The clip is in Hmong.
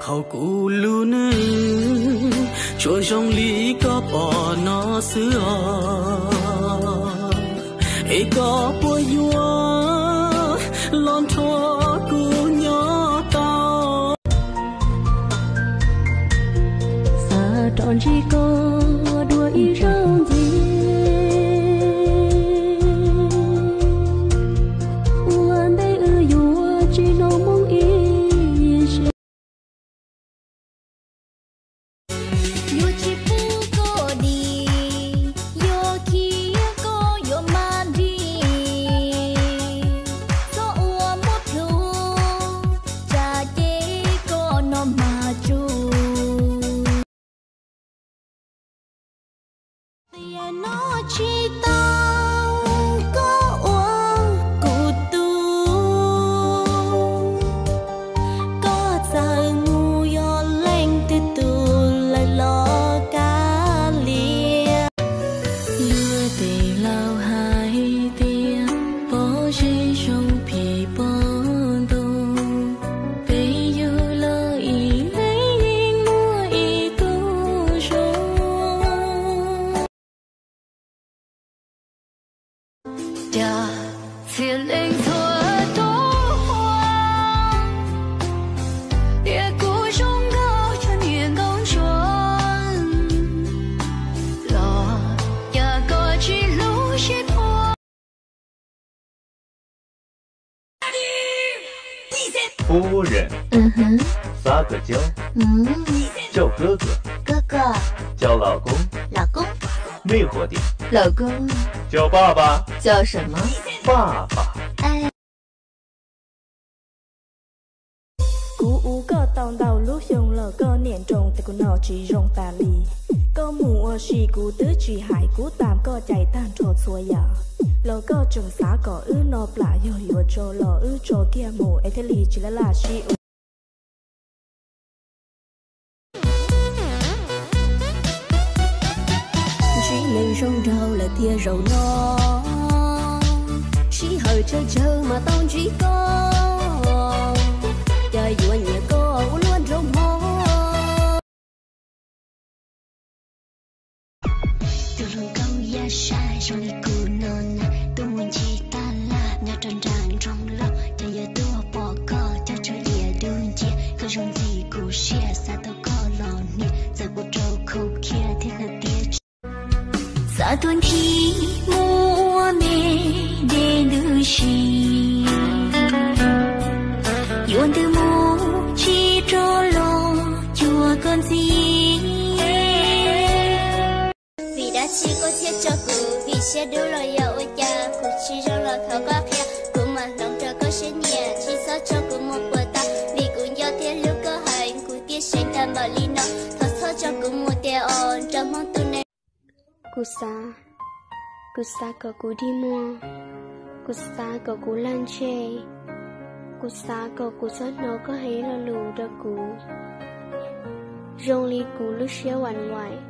Hauv kuv lub neej tsuas zoo li koj pom no xwb os, es koj puas yuav los nrog kuv nyob tau? Xav rov ntsib koj dua ib zaug ntxiv, ua ntej wb yuav tsis hnov moo ib zaug. Yuav tsis pub koj dim, yuav khiav koj yuav mam dim. Txhob ua muaj plhus, tsam ces koj no mas tsum. Qhia no tsis tau, koj ua kuv tub, koj txawm mus yog leej twg tus lawm los kav liam. Luag tej laus hais tias, pom zeeg zoo phim pom ntau, peb yug los ib leeg yeej muaj ib tug zoo. Cas txhia leej txhua tus ua, tias kuv zoo nkauj tshaj niag nkauj ntsuag los, cas koj tsis hlub siab dua. 夫人，嗯哼，撒个娇，嗯，叫哥哥，哥哥，叫老公，老公，没活的，老公，叫爸爸，叫什么？爸爸。哎。 Kuv ua koj tau ntau lub xyoo los koj niam nroo tias kuv no tsis zoo tas li. Koj mus ua si kuv twb tsis hais, kuv tam koj cais tag nrho txhua yam, los koj tseem xav kom wb no plam, yog yuav tso los wb tso kiag mus es thiaj li tsis laj laj sib ua. Ntsib neeg zoo nraug lawm thiaj zaum no, sij hawm tsawg tsawg mas tau ntsib koj, cas yuav nyiam koj ua luaj nraug hmo. Tus hluas nkauj yaj saib zoo li kuv no na, tuaj mus ntsib tab laj nyob rau nram nroog loj, ces yog tuaj pom koj coj tsawg diam dub nciab, koj zoo ntxim kuv siab, xav tau koj los hnia, txawm kuv rau khau khiab thiab hnav tiab tsis. Xav tuaj nthi mus ua me de ntws si, yuav ntws mus tsis rov los cuag koj ntxiv. Vim dab tsi koj thiaj tso kuv, vim siab dub los yog ua cas, kuv tsis zoo los thov koj qhia, kuv mam hloov rau koj siab nyiam, tsis txhob tso kuv mus puas tau, vim kuv nco thiab hlub koj heev, kuv thiaj seev tau npaum li no, thov txhob tso kuv mus tiag os nrog Hmoob tus neeg. Kuv xav, kuv xav kom kuv dig muag, kuv xav kom kuv lag ntseg, kuv xav kom kuv txhob hnov koj hais ib lo lus rau kuv zoo li kuv lub siab vam vaim.